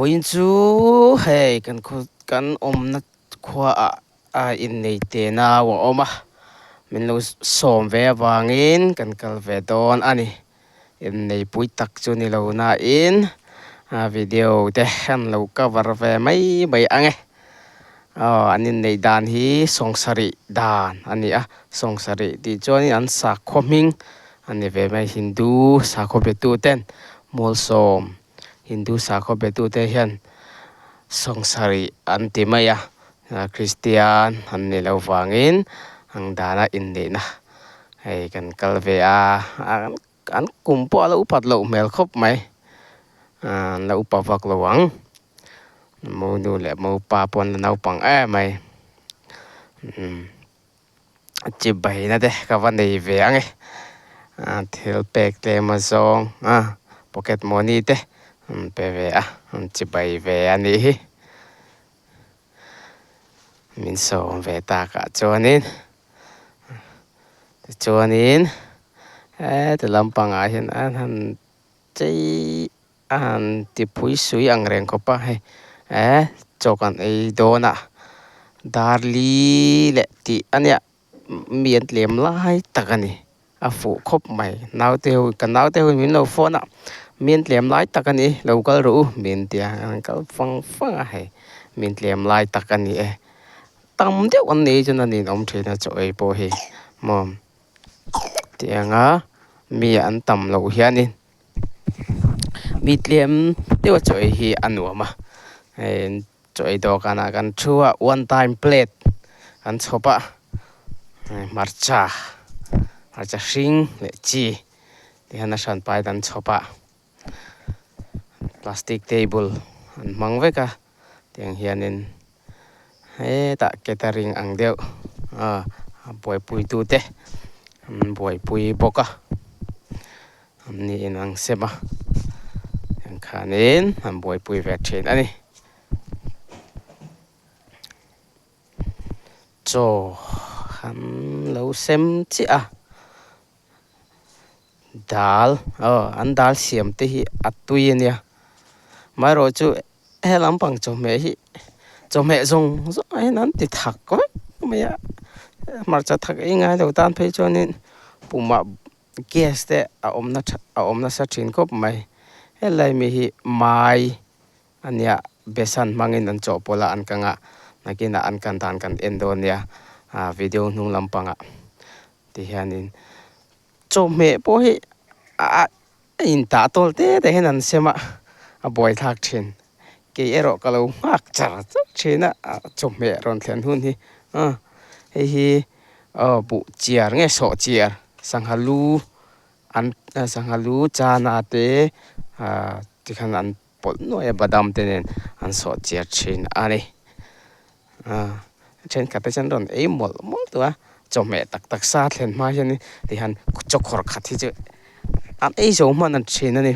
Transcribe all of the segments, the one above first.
Vawiin chu hei kan khaw kan awmna khuaah a innei te nau a awm a min lo sawm ve avangin kan kal ve dawn a ni innei pui tak chu ni lo nain a video te an lo cover ve mai mai ang e aw an inneih dan hi sawngsarih dan a ni a sawngsarih tih chuanin an sakhaw hming a ni ve mai hindu sakhaw be tu ten mualsawm. Hindu sakhaw betute hian sawngsarih an ti mai a, Kristian an nih loh vangin ang dana inneihna hei kan kal ve a, an kum pawh a la upat loh hmel khawp mai, an la upa vak lo ang, monu leh mopa pawh an la naupang em mai. Chibaina te ka va nei ve ang e thil pek tlem a zawng a pocket money te an pe ve a an chibai ve a nih hi min sawm ve takah chuanin tichuanin heti lampangah hian an han chei. A han ti phui sui ang reng khawp a hei eh chaw kan ei dawn a dar li leh tih a nia mi an tlem lai tak a ni a fuh khawp mai naute ho ka naute ho in min lo phone a mi an tlem lai tak a ni lo kal rawh u min ti a an kal vang vang a hei mi an tlem lai tak a ni e tam deuh an nei chuan a ninawm thin a chaw ei pawh hi maw tianga mi an tam loh hianin. Mi tlem deuh a chaw ei hi a nuam a hei chaw ei dawhkanah kan thu a one time plate an chhawp a hmarcha hmarcha hring leh chi ti hian a hran paiin an chhawp a plastic table an hmang vek a tiang hianin hetah catering ang deuh a buaipui tute an buaipui bawk a. An ni in ang sem a heng khanin an buaipui ve thin a ni. Chaw an lo sem chiah a dal aw an dal siam te hi a tui a nia amaherawhchu he lampang chawhmeh hi chawhmeh zawng zawng ah hian an ti thak vek mai a hmarcha thak ei ngai lo tan phei chuanin pumah. Gas te a awm na tha a awm nasa thin khawp mai helai mi hi mai a nia besan hmangin an chawhpawlh a an kang a nakinah an kan dan kan en dawn nia ah video hnung lampangah ti hianin chawhmeh pawh hi a intah tawl te te hian an sem a a buaithlak thin kei erawh ka lo nghak char char thin a chawhmeh rawn thlen hun hi a hei hi. Aw buh chiar nge sawh chiar sangha lu an sangha lu chana te ah tikhan an pawlh nuai a badam te nen an sawh chiar thin a ni ah thenkhat te chuan rawn ei mawlh mawlh tawh a chawhmeh tak tak sa thlen hma hian tihian chaw khawr khat hi chu an ei zo hman an thin a ni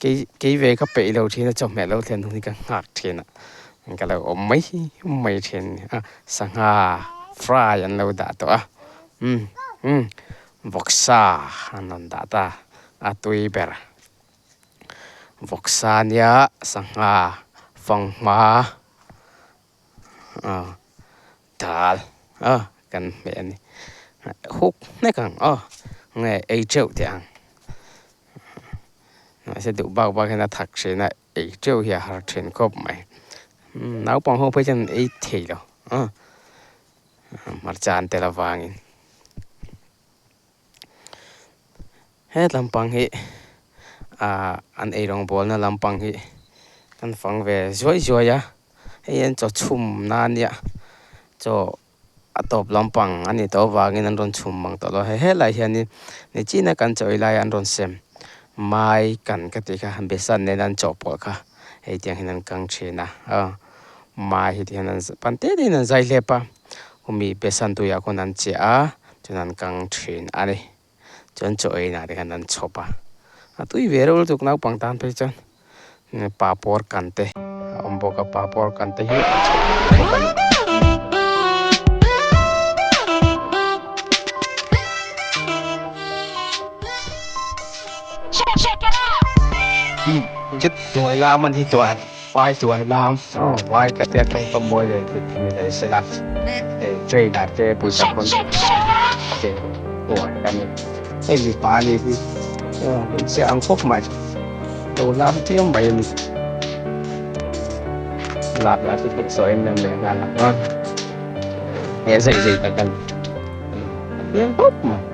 kei kei ve ka peih lo thin a chawhmeh lo thlen hun hi ka nghak thin a. Ka lo awm mai mai thin a sangha fry an lo dah tawh a umm umm vawksa an rawn dah ta a tui ber vawksa nia sangha fanghma ah dal ah kan hmeh a ni huk hnek ang aw nge ei teuh teh ang mahse duh bak bak hian a thak thin a. Ei teuh hi a har thin khawp mai naupang ho phei chuan an ei thei lo a hmarcha an tel avangin he lampang hi ah an ei rawngbawlna lampang hi an fang ve zuai zuai a hei an chaw chhum na ania chaw a tawp lampang a nih tawh avangin an rawn chhum mang tawh lo a helai hianin nichina kan chaw ei laia an rawn sem mai kan ka tih kha besan nena an chawhpawlh kha hei tiang hian an kang thin a aw mai hi tihian an pan te te in an zai hlep a khumi besan tuiah khawn an chiah a chuan an kang thin a ni chuan chaw ei nah te khan an chhawp a a tui ve reuh lutuk naupang tan phei chuan papawr kan te a awm bawk a papawr kan te hi a chhawp bawk a ni. Vai tuai lam vai ka tia tawngkam mawi leh dik ni leh se la hei train ah te pawisa khawn te tuai a ni hei mipa a nih hi hmeichhia ang khawp mai lo lam chiam mai a ni lam lah chu kut sawi em em leh nghal ang a he zei zei tak a ni a hmel khawp mai.